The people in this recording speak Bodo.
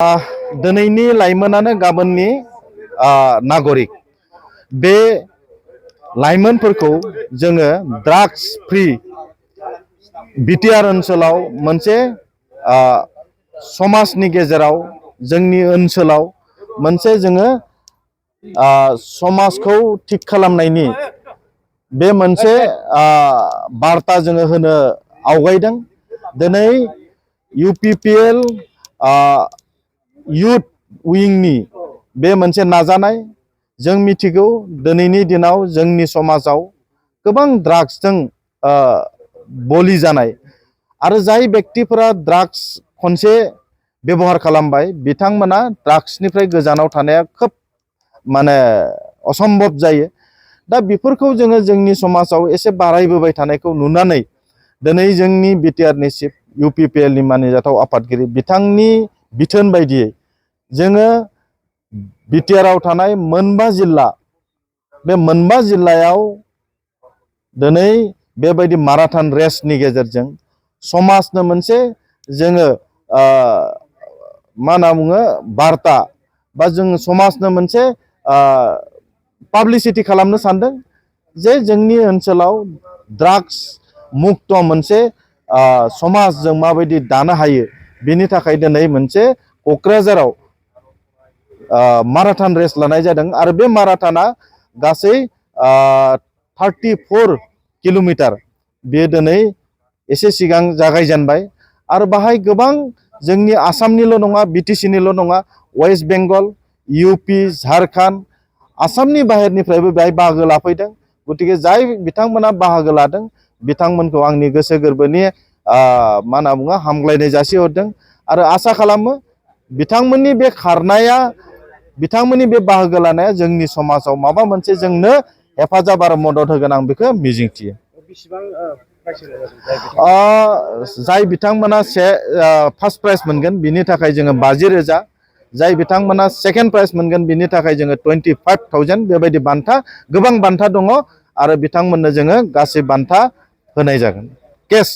दिनैनि लाइमोनानो गाबोननि नागरिक बे लाइमोनफोरखौ जोङो ड्राग्स फ्री बिटिआर ओनसोलाव मोनसे समाजनि गेजेराव जोंनि ओनसोलाव मोनसे जोङो समाजखौ थिग खालामनायनि बे मोनसे बार्ता जोङो होनो आवगायदों। दिनै UPPL युथ विंनि बे मोनसे नाजानाय जों मिथिगौ दिनैनि दिनाव जोंनि समाजाव गोबां ड्राग्सजों बलि जानाय आरो जाय व्यक्तिफोरा ड्राग्स खनसे व्यवहार खालामबाय बिथांमोना ड्राग्सनिफ्राय गोजानाव थानाया खोब माने असम्भब जायो। दा बेफोरखौ जोङो जोंनि समाजाव एसे बारायबोबाय थानायखौ नुनानै दिनै जोंनि बिटिआरनि चिफ UPPL नि मानिजाथाव आफादगिरि बिथांनि बिथोन बायदियै जोङो बिटिआराव थानाय मोनबा जिल्ला बे मोनबा जिल्लायाव दिनै बेबायदि माराथन रेसनि गेजेरजों समाजनो मोनसे जोङो मा होनना बुङो बार्ता बा जों समाजनो मोनसे पाब्लिसिटि खालामनो सानदों जे जोंनि ओनसोलाव ड्राग्स मुक्त मोनसे समाज जों माबायदि दानो हायो बेनि थाखाय दिनै मोनसे क'क्राझाराव माराथन रेस लानाय जादों आरो बे माराथना गासै 34 किल'मिटार बे दिनै एसे सिगां जागायजेनबाय आरो बाहाय गोबां जोंनि आसामनिल' नङा BTC निल' नङा वेस्ट बेंगल UP झारखंड आसामनि बाहेरनिफ्रायबो बेहाय बाहागो लाफैदों। गतिके जाय बिथांमोना बाहागो लादों बिथांमोनखौ आंनि गोसो गोरबोनि मा होनना बुङो हामग्लायनाय जासिहरदों आरो आसा खालामो बिथांमोननि बे खारनाया बिथांमोननि बे बाहागो लानाया जोंनि समाजाव माबा मोनसे जोंनो हेफाजाब आरो मदद होगोन आं बेखौ मिजिंथियो। जाय बिथांमोना फार्स्ट प्राइज मोनगोन बिनि थाखाय जोङो 50,000 जाय बिथांमोना सेकेन्ड प्राइज मोनगोन बिनि थाखाय जोङो 25,000 बेबायदि बान्था गोबां बान्था दङ आरो बिथांमोननो जोङो गासै बान्था होनाय जागोन केस